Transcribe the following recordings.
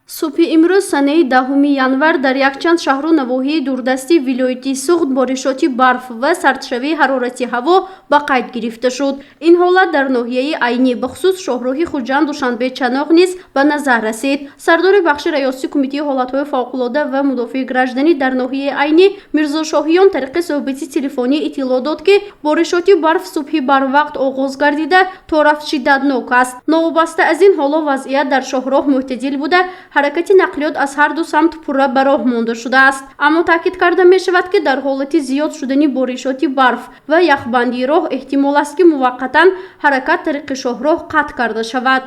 Субҳи имрӯз, санаи 10 январ, дар якчанд шаҳру навоҳии дурдасти вилояти Суғд боришоти барф ва сардшавии ҳарорати ҳаво ба қайд гирифта шуд. Ин ҳолат дар ноҳияи Айнӣ, бахусус шоҳроҳи Хуҷанд Душанбе Чаноқ низ ба назар расид. Сардори бахши раёсати Кумитаи ҳолатҳои фавқулода ва мудофиаи гражданӣ дар ноҳияи Айнӣ Мирзошоҳиён тариқи суҳбати телефонӣ иттилоъ дод, ки боришоти барф субҳи барвақт оғоз гардида, то рафт шиддатнок аст. Новобаста аз ин, ҳоло вазъият дар шоҳроҳ мӯътадил буда, ҳаракати нақлиёт аз ҳар ду самт пурра ба роҳ монда шудааст. Аммо таъкид карда мешавад, ки дар ҳолати зиёд шудани боришоти барф ва яхбандии роҳ эҳтимол аст, ки муваққатан ҳаракат тариқи шоҳроҳ қатъ карда шавад.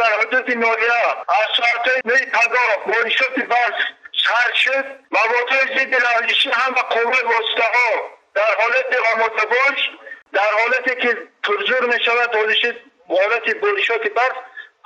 Дар ҳудуди ноҳия аз соатҳои 9 пагоҳ боришоти барф сар шуд. Маводҳои зидди лағзишӣ ҳама қувваи воситаҳо дар ҳолати омодабош, дар ҳолате ки пурзур мешавад ҳолати боришоти барф,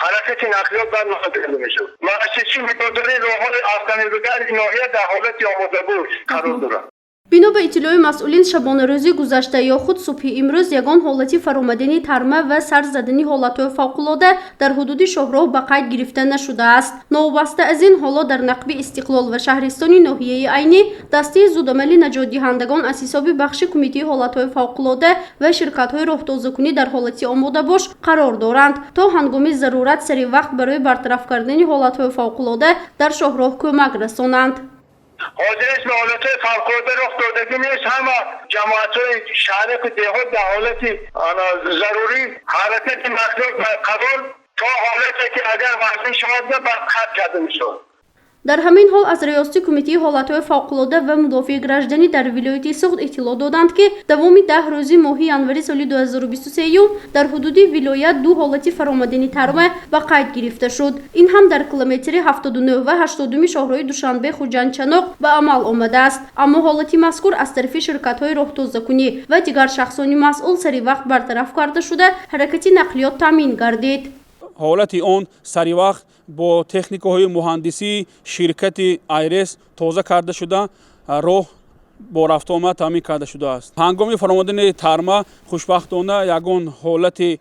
ҳаракати нақлиёт бармаҳал карда мешавад. Муассисаи нигоҳдории роҳҳои автомобилгарди ноҳия дар ҳолати омодабош қарор дорад. Бино ба иттилои масъулин, шабонарӯзи гузашта ё худ субҳи имрӯз ягон ҳолати фаромадани тарма ва сар задани ҳолатҳои фавқулода дар ҳудуди шоҳроҳ ба қайд гирифта нашудааст. Новобаста аз ин, ҳоло дар нақби Истиқлол ва шаҳристони ноҳияи Айнӣ дастаи зудамали наҷотдиҳандагон аз ҳисоби бахши Кумитаи ҳолатҳои фавқулода ва ширкатҳои роҳтозакунӣ дар ҳолати омодабош қарор доранд, то ҳангоми зарурат сари вақт барои бартараф кардани ҳолатҳои фавқулода дар шоҳроҳ кӯмак расонанд. Ҳозир ба ҳолатҳои фавқулода рух додагӣ нест. Ҳама ҷамоатҳои шаҳраку деҳот дар ҳолати зарурӣ, ҳаракати нақлиёт барқарор, то ҳолате ки агар вазн шавад, қатъ карда мешавад. Дар ҳамин ҳол, аз раёсати Кумитаи ҳолатҳои фавқулода ва мудофиаи гражданӣ дар вилояти Суғд иттилоъ доданд, ки давоми 10 рӯзи моҳи январи соли 2023 дар ҳудуди вилоят ду ҳолати фаромадани тарма ба қайд гирифта шуд. Ин ҳам дар километри 79 ва 80-уми шоҳроҳи Душанбе Хуҷанд Чаноқ ба амал омадааст. Аммо ҳолати мазкур аз тарафи ширкатҳои роҳтозакунӣ ва дигар шахсони масъул сари вақт бартараф карда шуда, ҳаракати нақлиёт таъмин гардид. Ҳолати он саривақт бо техникаҳои муҳандисии ширкати Айрес тоза карда шуда, роҳ бо рафтуомад таъмин карда шудааст. Ҳангоми фаромадани тарма, хушбахтона, ягон ҳолати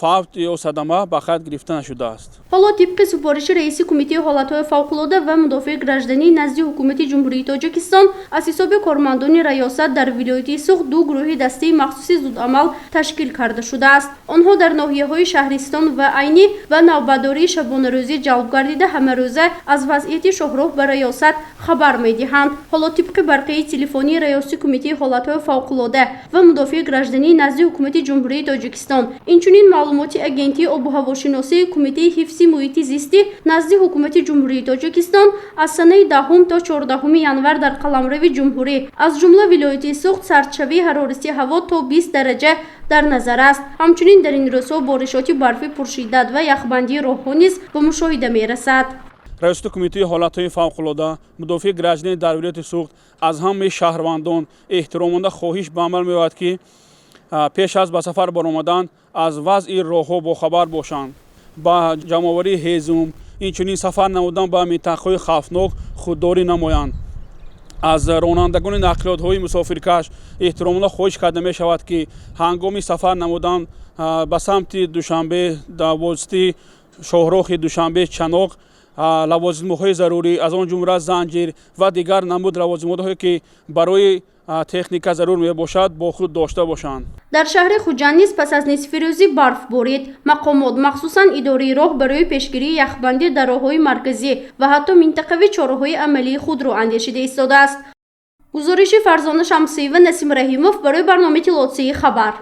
фавт ё садама ба қайд гирифта нашудааст. Ҳоло тибқи супориши раиси Кумитаи ҳолатҳои фавқулода ва мудофиаи гражданӣ назди Ҳукумати Ҷумҳурии Тоҷикистон аз ҳисоби кормандони раёсат дар вилояти Суғд ду гурӯҳи дастаи махсуси зудамал ташкил карда шудааст. Онҳо дар ноҳияҳои Шаҳристон ва Айнӣ ба навбатдории шабонарӯзӣ ҷалб гардида, ҳамарӯза аз вазъияти шоҳроҳ ба раёсат хабар медиҳанд. Ҳоло тибқи барқияи телефонии раёсати Кумитаи ҳолатҳои фавқулода ва мудофиаи гражданӣ назди Ҳукумати Ҷумҳурии Тоҷикистон, инчунин маълумоти Агентии обуҳавошиносии Кумитаи ҳифзи муҳити зистӣ назди Ҳукумати Ҷумҳурии Тоҷикистон, аз санаи 10 то 14 январ дар қаламрави ҷумҳурӣ, аз ҷумла вилояти Суғд, сардшавии ҳарорати ҳаво то 20 дараҷа дар назар аст. Ҳамчунин дар ин рӯзҳо боришоти барфи пуршиддат ва яхбандии роҳҳо низ ба мушоҳида мерасад. Раёсати Кумитаи ҳолатҳои фавқулода, мудофиаи гражданӣ дар вилояти Суғд аз ҳамаи шаҳрвандон эҳтиромона хоҳиш ба амал меояд, ки пеш аз ба сафар баромадан аз вазъи роҳҳо бохабар бошанд, ба ҷамъоварии ҳезум, инчунин сафар намудан ба минтақаҳои хавфнок худдорӣ намоянд. Аз ронандагони нақлиётҳои мусофиркаш эҳтиромона хоҳиш карда мешавад, ки ҳангоми сафар намудан ба самти Душанбе дар воситаи шоҳроҳи Душанбе Чаноқ лавозимотҳои зарурӣ, аз он ҷумла занҷир ва дигар намуд лавозимотҳое, ки барои техника зарур мебошад, бо худ дошта бошанд. Дар шаҳри Хуҷанд низ пас аз нисфирӯзӣ барф борид. Мақомот, махсусан идораи роҳ, барои пешгирии яхбандӣ дар роҳҳои марказӣ ва ҳатто минтақавӣ чораҳои амалии худро андешида истодааст. Гузориши Фарзона Шамсиева, Насим Раҳимов барои барномаи иттилоотии «Хабар».